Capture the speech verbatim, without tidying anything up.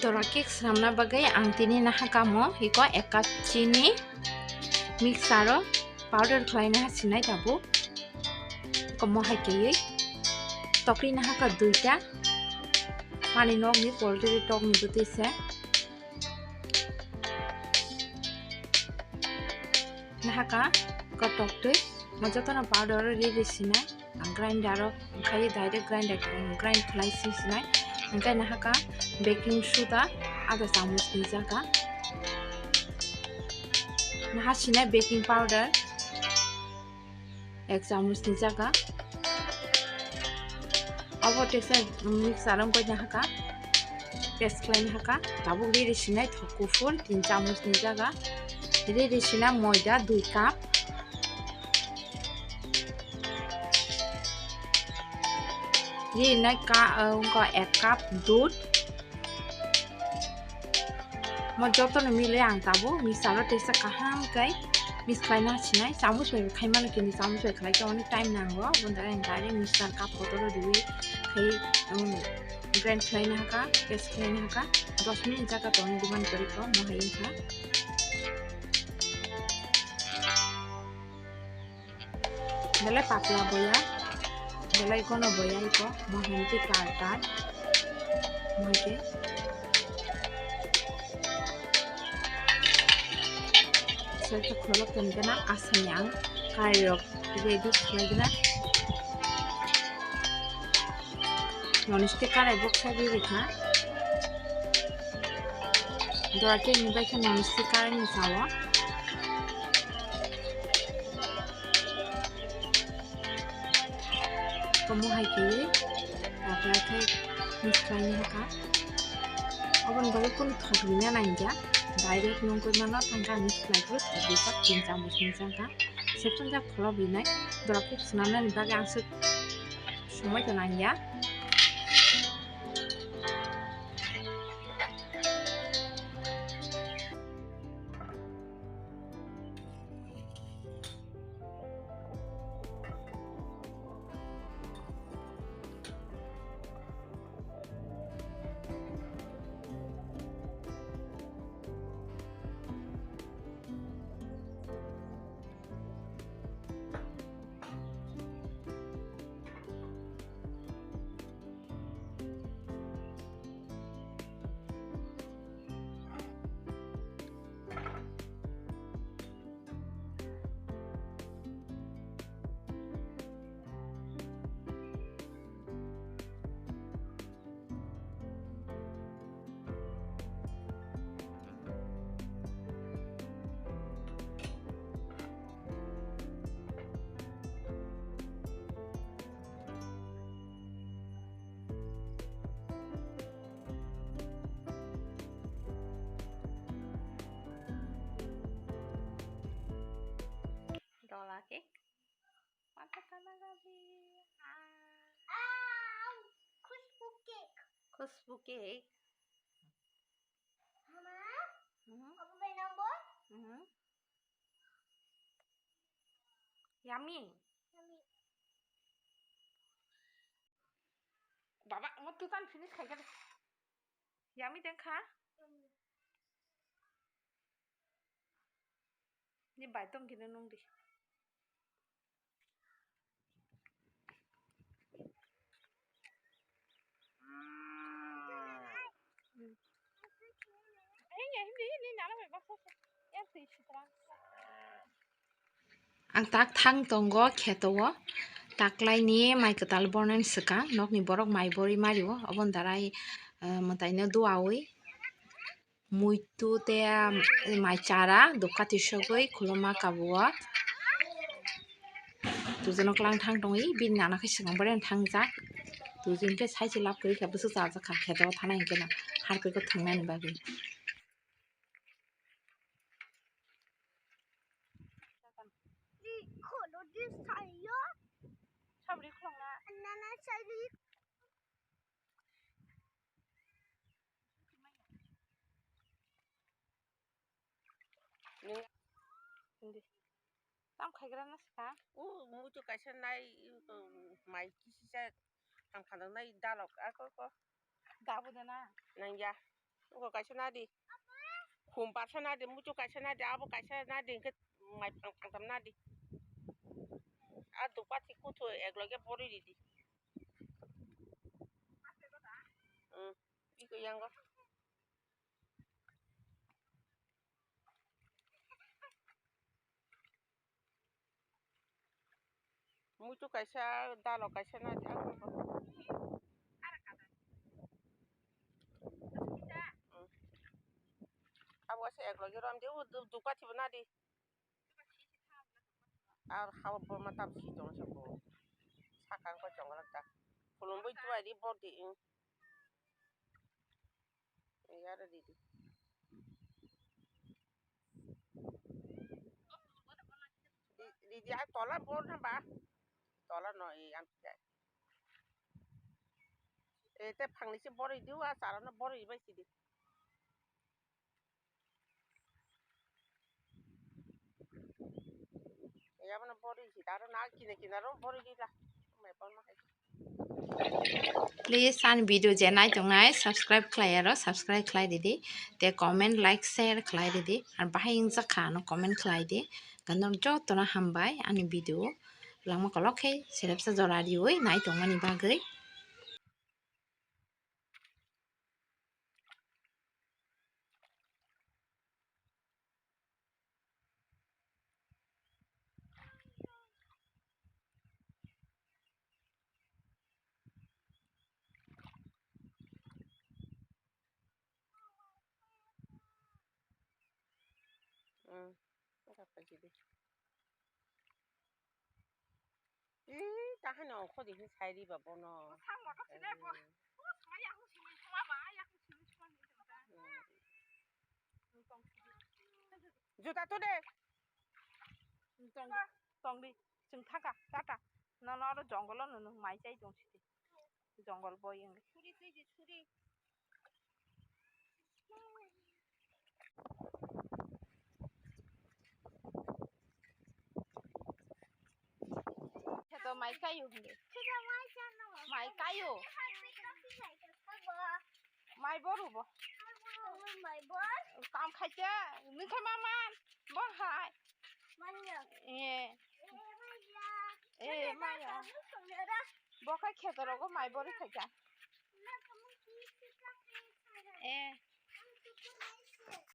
Dora cake swnamna bagwi ang tini nahakamo iko ek cup chini mixer o powder khlaina sinai tabuk. Komo hai kaiwi tokri nahaka duita mani nokni poultry tokni bwtwi se. Nahaka kotok twi mo jotono powder o riri sinai. Ang grinder o khai direct grinder, grind khlai si sinai. Hingke nahaka baking soda ada chamus ni jaga. Naha sinai baking powder ek chamus ni jaga. Abo teksa mixer o wngkha nahaka paste khlai nahaka. Tabuk riri sinai thok kuphur tin chamus ni jaga. Riri sina moida dui cup. Rinai ka, uh, wngkha ek cup dudh. Mo jotono mili ang tabuk mixer o tesa kaham khe mix khlaina sinai. Chamus bai khaimano kini chamus bai khlai khe onek time nango. Aboni bagwi ang direct mixer cup kotor o riwi khai, um, grind khlaina haka, paste khlaina haka. Dos minute jaga tongwi demand kori kho mo hai wngkha. Belai patla boya, belai gono boya iko, mo hai khe tar tar, mo hai khe. Sai khe kholop tongkhe na asani ang kari rok ready khlai gana. Non stick karai boksa riri kha. Dora cake ni bai khe non stick karai ni sao. Komo hai khe patla khe mix khlai ni hakha. Oboni bagwi kunu thok rina nangya. Direct nungkui mano thangkha mix khlai khe thok rijak tin chamus ni changkha. Sepsongjak kholop rinai. Dora cake swnamnani bagwi ang swk somoi to nangya. Dola cake. Mata kana gabi. Ah. Khushbu cake. Khushbu cake. Mama, Mhm. Apa main apa? Mhm. Yummy. Yummy. Baba, ngo tukan finish khai kha. Yummy deng kha? Yummy. Ni bai tong khe nung di. Ang tak thang tongo kheto o, taklaini mai kwtal bornani swkang, nokni borok mai borwi mario, oboni darai, eh, mwtaino duawi. Muitu tei, um, mai chara dopkati sogwi khuluma kabuo. Tujono klang thang tongwi bini nana khe swkang boreng thangjak. Tujon khe sai se lab kwrwi khe bwswk chajak kha kheto thana hinkhe no harpikgo thwngnani bagwi. Sabri khulumna. Nana sai. Hindi. Tam khaigra na ska? O, muitu kaisa nai, um, mai kisisa ham khanang nai dalok ako ko. Dabu de na. Nang ya. Uko kaisa nadi. Khum barsa nadi, muitu kaisa nadi, abo kaisa nadi, hingke mai phang phang tam nadi. A dupa thi kuthu ek loge bori ridi. Hmm. Iko yango. Muitu kaisa, dalo kaisa na, abo kaisa ek logi rom di, o du-, duka thibo nadi. Ar hao bo ma tam si tong se bo. Sakang ko chong rak ta. Khulum bui tuai di bor di, ing. Yara didi. Di-, didi, ai tola bor na ba? Tola no, i am chai. E te phangni se bori diu, a sara no bori bai sidi. Yabana bori sidi, aro na kine kine ro bori dila. Mai pon ma hai. Please, ani video je nai tongnai, subscribe khlai aro, subscribe khlai didi. Te comment, like, share khlai didi. Ar bahai wngjakha ano comment khlai di. Ganor jotono hambai ani video langma kolok khe selepsa jora riui nai tongmani bagwi. Hmm. Ih, tahani ongkho di hin sai riba bono. Bwsang motor sini bo. Eh. Bwsang yang sini cuma ba, yang sini cuma ni tengah. Hmm. Juta tu deh. Tong, tong di, chwng thangkha, tata. Nono oro jongolo nono mai chai tong sidi. Jongol boi wngwi. Suri twi di, suri. Kheto mai kayo hindi. Mai kayo. Mai boru bo. Mai bor. Kam khaite, nung khai mama. Bor hai. Manya. Eh. Eh, manya. Eh, manya. Bo khai kheto rogo mai bori khaika. Eh.